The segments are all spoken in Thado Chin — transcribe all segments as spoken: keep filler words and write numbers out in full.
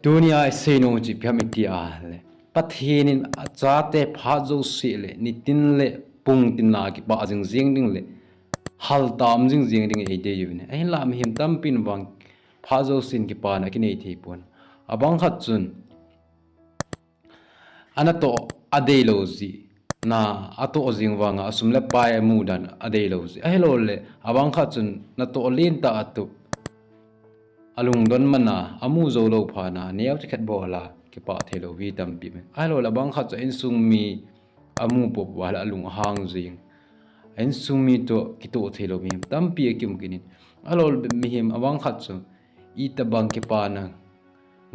Tunia isei nom chu ipi ham iti a le, Pathen in achate phat jouse le nitin le pungtin a kipah jing jing ding le haltam jing jing ding eidei uvin ahi. Ahinla mihem tampin vang phat jousen kipana kinei thei pon. Abang khat chun anatoh adeilou jeh na atoh jing vanga asum le pai amu dan adeilou jeh. Ahilouleh abang khat chun natoh lentah atup alungdon mana amu joulou phat na neo chakhat bol a kipah theilou mi tampi um in. Ahilouleh abang khat chu insung mi amu pop uva le alung ahang jing. Insung mi toh kitoh theilou mihem tampi akium kit in. Ahilouleh mihem abang khat chu itobang kipana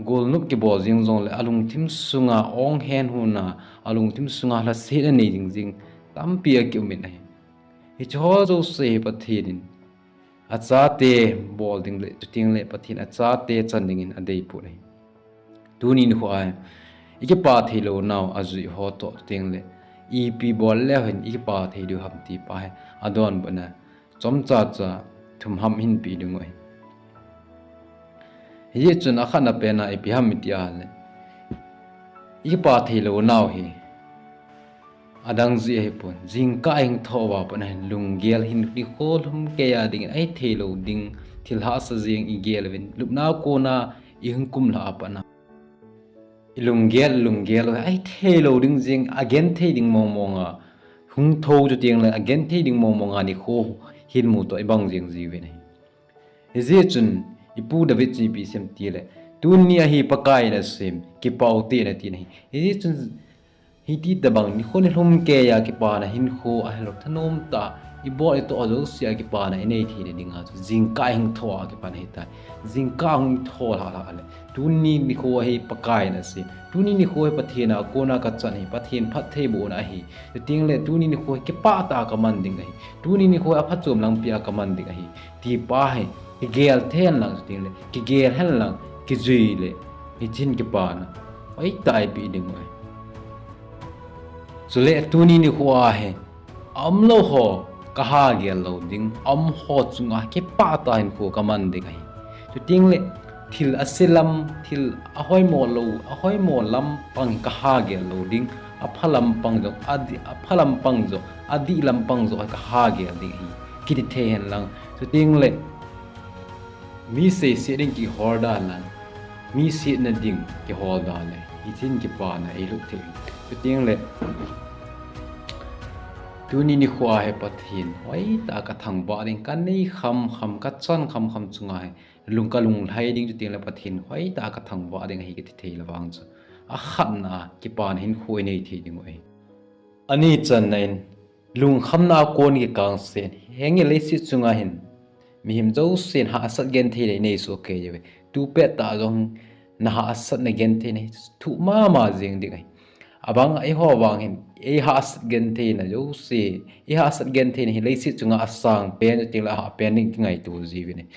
golnop kibol jing jongle alungthim sunga ong hen huna, alungthim sunga lhasetna nei jing jing tampi akium in ahi. Hiche ho jouse hi Pathen in achate bol ding le, chuteng le Pathen achate chan dingin adei pon ahi. Tuni nikho a hi, ikipa theilou nau ajui ho toh chuteng le ipi bol leu hen ikipa thei diu ham ti pa hi adonbutna chomcha cha thum ham hin pe ding u ahi. Hijeh chun akhatna pen a ipi ham iti a le, ikipa theilou nau hi adang jeh ahipon, jingkah ihung thoh uva pat na hin lunggel hin nikho lhumkeiya dingin ahi theilou ding thil hahsa jeng igel uvin, lupna kona ihung kum lhah a pat na ilunggel, lunggel u ahi theilou ding jeng, agenthei ding mong monga hung thou chuteng le agenthei ding mong monga nikho hin mu toh ibang jeng jiuvin ahi. Hijeh chun ipu David chu ipi asei em ti le, tuni ahi Pakai in asem, kipah ute ana ti ahi. Hijeh chun hiti tobang nikho nilhumkeiya kipana hinkho ahilou thanom tah a ibol itoh jouse a kipana inei theina dinga chu jingkah ihung thoh a kipana ahitai. Jingkah hung thoh lhah lhah le tuni nikho ahi Pakai in asem, tuni nikho hi Pathen a kona kachan ahi, Pathen phattheibohna ahi, chuteng le tuni nikho hi kipah tah a kaman ding ahi, tuni nikho hi aphatchom langpi a kaman ding ahi ti pa hi kigel thei hen lang, chuteng le kigel hen lang kijui le hiche hin kipana hoitah a ipeh ding u ahi. Chule tuni nikho a hi aumlou ho kaha gel lou ding, aum ho chunga kipah tah a hinkho kaman ding ahi. Chuteng le thil ase lam, thil ahoimo lou, ahoimo lampang kaha gel lou ding, apha lampang jong, adih, apha lampang jong, adih lampang jong kaha gel ding ahi kiti thei hen lang. Chuteng le mi seiset ding kihol dan lang, mi setna ding kihol dan le hiche hin kipana eilut thei. Chuteng le tuni nikho a hi Pathen hoitah a kathangvah ding, kanei kham kham, kachan kham kham chunga hi lung, kalunglhai ding, chuteng le Pathen hoitah a kathangvah ding ahi kati thei le vang chu akhatna a kipana hinkho inei thei ding u ahi. Ani channa in lungkhamna a kon kikang sen, henge leiset chunga hin mihem jousen hahsat gentheina inei soh kei uve. Tupet tah jong nahahsatna gentheina hi thuh mama jeng ding ahi. Abang eiho vang hin eihahsat gentheina jouse, ihahsat gentheina hi leiset chunga asang pen chuteng le ahah pen ding kingaito jiuvin ahi.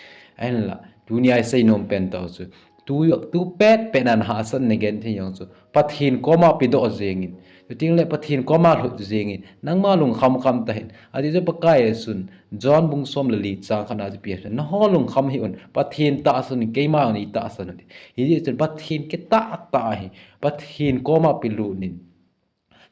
Ahinla tunia isei nom pen tah chu tu, tupet pet na nahahsatna genthei jong chu Pathen koma pedoh jengin, chuteng le Pathen koma lhut jengin, nangma lungkham kham tahih in. Ajeh chu Pakai Jesun John bung som le li chang khat na chu ipi asei em, nangho lungkham hih un, Pathen tahsan un, keima jong neitahsan un ati. Hijeh chun Pathen kitah tah hi Pathen koma pelut in,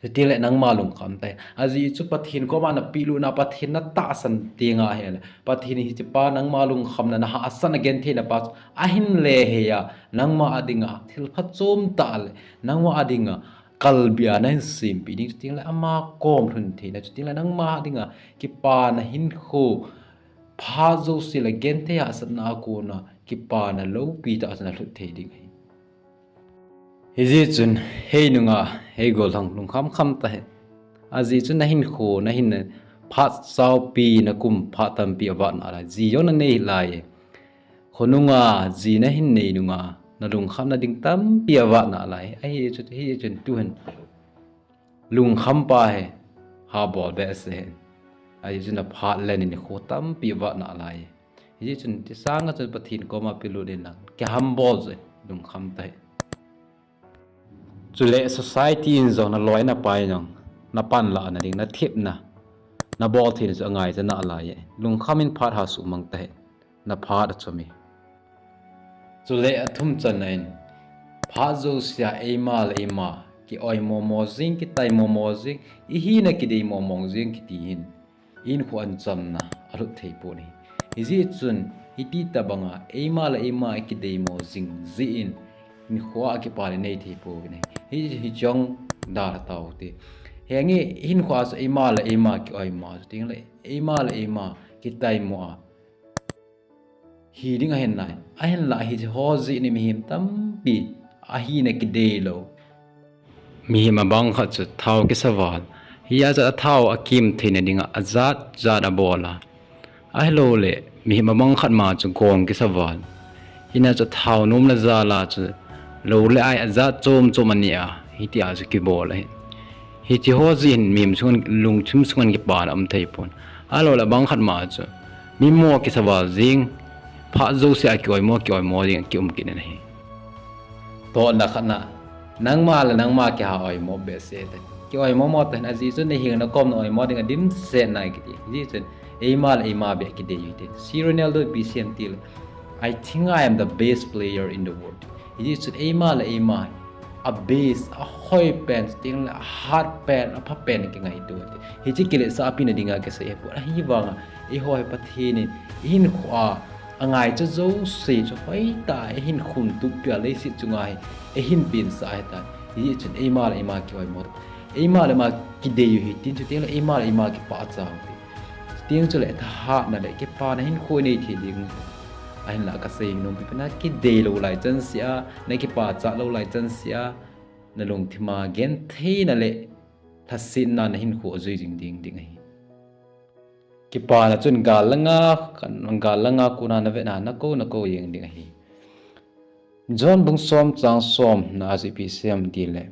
chuteng le nangma lungkham tahih in. Ajeh chu Pathen koma napehlutna, Pathen natahsan tenga ahile Pathen in hichepa nangma lungkhamna, nahahsatna gentheina pa chu ahin lehei a, nangma a dinga thil phachom tah le nangma a dinga kalbi a nahin sempeh ding, chuteng le ama kom lhun theina, chuteng le nangma a dinga kipana hinkho, phat jouse le genthei hahsatna a kona kipana loupi tah chu nalhut thei ding ahi. Hijeh chun hei nunga, hei gollhang, lungkham kham tahih in. Ajeh chu nahinkho, nahin phat saopi, nakum phat tampi avat nalai, ji jong nanei lai e. Khonunga ji nahin nei nunga nalungkhamna ding tampi avat nalai. Ahi chu, hijeh chun tuhin lungkham pa hi habol behseh hih in. Ajeh chu naphat le nikho tampi avat nalai. Hijeh chun tisanga chun Pathen koma pelut in lang kihambol jeh in lungkham tahih in. Chule society in jong, naloi napai in jong, napanlahna ding, nathepna, nabol theina chu angaichat nalai e. Lungkham in phat hasuhmang tahih in, naphat achom e. Chule athum channa in, Phat jousea eima le eima ki-oimo mo jing, kitai mo mo jing, ihina kidei mo mo jing kiti hin, ihinkhoa chamna alut thei pon ahi. Hijeh chun hiti tobanga eima le eima kidei mo jing jeh in, ihinkhoa kipana inei thei pouvin ahi. Hi, hiche jong dalha taute. Henge, ihinkhoa chu eima le eima ki-oimo chu tengle eima le eima kitai mo a hi ding ahin nai. Ahinla hiche ho jeh in mihem tampi ahina kidei lou. Mihem abang khat chu thao kisa val. Hia chu athao akim theina dinga ajat jat abol a. Ahilouleh mihem abang khat ma chu gong kisa val. Hina chu thao nom le jal a chu lou le ai ajat chom chom anei a, hitia chu kibol ahi. Hiche ho jeh in mihem chunga lungthim sunga kipana um thei pon. Ahilouleh abang khat ma chu mi mo kisa val jing, phat jousea ki-oimo, ki-oimo jing, kium kit in ahi. Totna khatna, nangma le nangma kiha oimo behseh te. Ki-oimo mo tahen, ajeh chu nahinna kom na oimo dinga dimset nai kiti. Hijeh chun eima le eima beh kidei u hite. C Ronaldo ipi seiyem tile, "I think I am the best player in the world." Hijeh chun eima le eima a best, ahoi pen, chutengle ahat pen, apha pen kingaito u hite. Hiche kiletsahpi na dinga kisei ahipon. Ahivanga eiho hi Pathen in ihinkhoa angaicha jouse chu hoitah a eihin khum tup pia leiset chunga hi eihin pensah ahitan. Hijeh chun eima le eima ki-oimo, eima le eima kidei u hitin, chutengle eima le eima kipah chang u hite. Chuteng chule thahatna le kipana hinkho inei thei ding. Ahinla kasei nompi pen a, kidei lou lai chansea, nakipachat lou lai chansea, nalungthima gentheina le lhasetna nahinkho ajui jing ding ding ahi. Kipana chun gal langa, gal langa kona navetna nakou nakou jeng ding ahi. John bung som chang somna a chu ipi seiyem tile,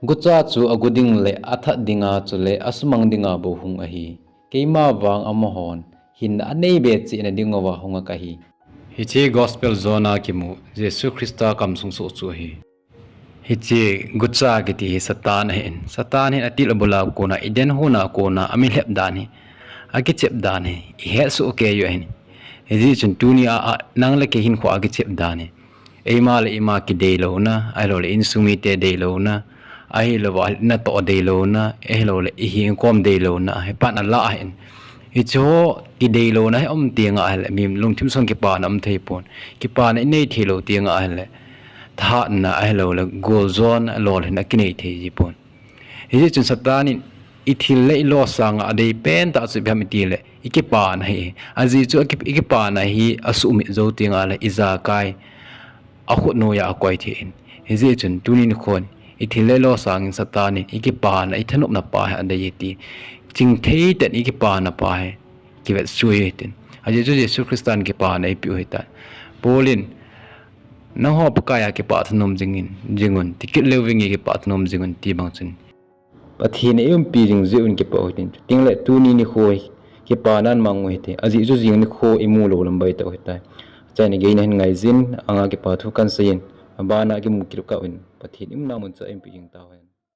gucha chu agu ding le athat dinga chule asumang dinga bou hung ahi. Keima vang amahon hinna anei be cheh na dinguva hunga kahi. Hiche Gospel John a kimu Jesu Christa kamsung soh chu ahi. Hiche gucha kiti hi Satan ahin. Satan hin atil abula kona, Eden hon a kona amilhep dan hi, akichep dan hi ihet soh kei u ahin. Hijeh chun tunia, a, nang le kei hinkhoa akichep dan hi, eima le eima kidei louna, ahilouleh insung mite dei louna, ahilouva natoh dei louna, ahilouleh ihinkho dei louna, hipan alah ahin. Hiche ho kidei louna hi um tenga ahile, mi lungthim sunga kipana um thei pon. Kipana inei thei lou tenga ahile, thahatna ahilouleh goljona, lolhinna kinei thei ji pon. Hijeh chun Satan in ithil le ilou sanga adei pentah chu ipi ham itile, ikipana hi. Ajeh chu aki-, ikipana hi asuhmit jou tenga le ijakai akhut noiya akoi thei in. Hijeh chun tuni nikhon ithil le ilou sangin Satan in ikipana, ithanopna pa hi adei e ti chingthei tah in ikipana pa hi kivetsui u hitin. Ajeh chu Jesu Christan kipana eipeh u ahitan. Paul in, nangho Pakaiya kipah thanom jingin, jingun, tikit leu vinge kipah thanom jingun ti bang chun Pathen in eiumpi jing jeh un kipah u hitin. Chutengle tuni nikho hi kipana in mang u hite. Ajeh chu jing nikho imu lou lam baitah u ahitai. Achaina gei nahin ngaijin, anga kipa thu kahin seiyin, abana kimu kit kah uvin, Pathen in umna munchah a eiumpi jing tauhen.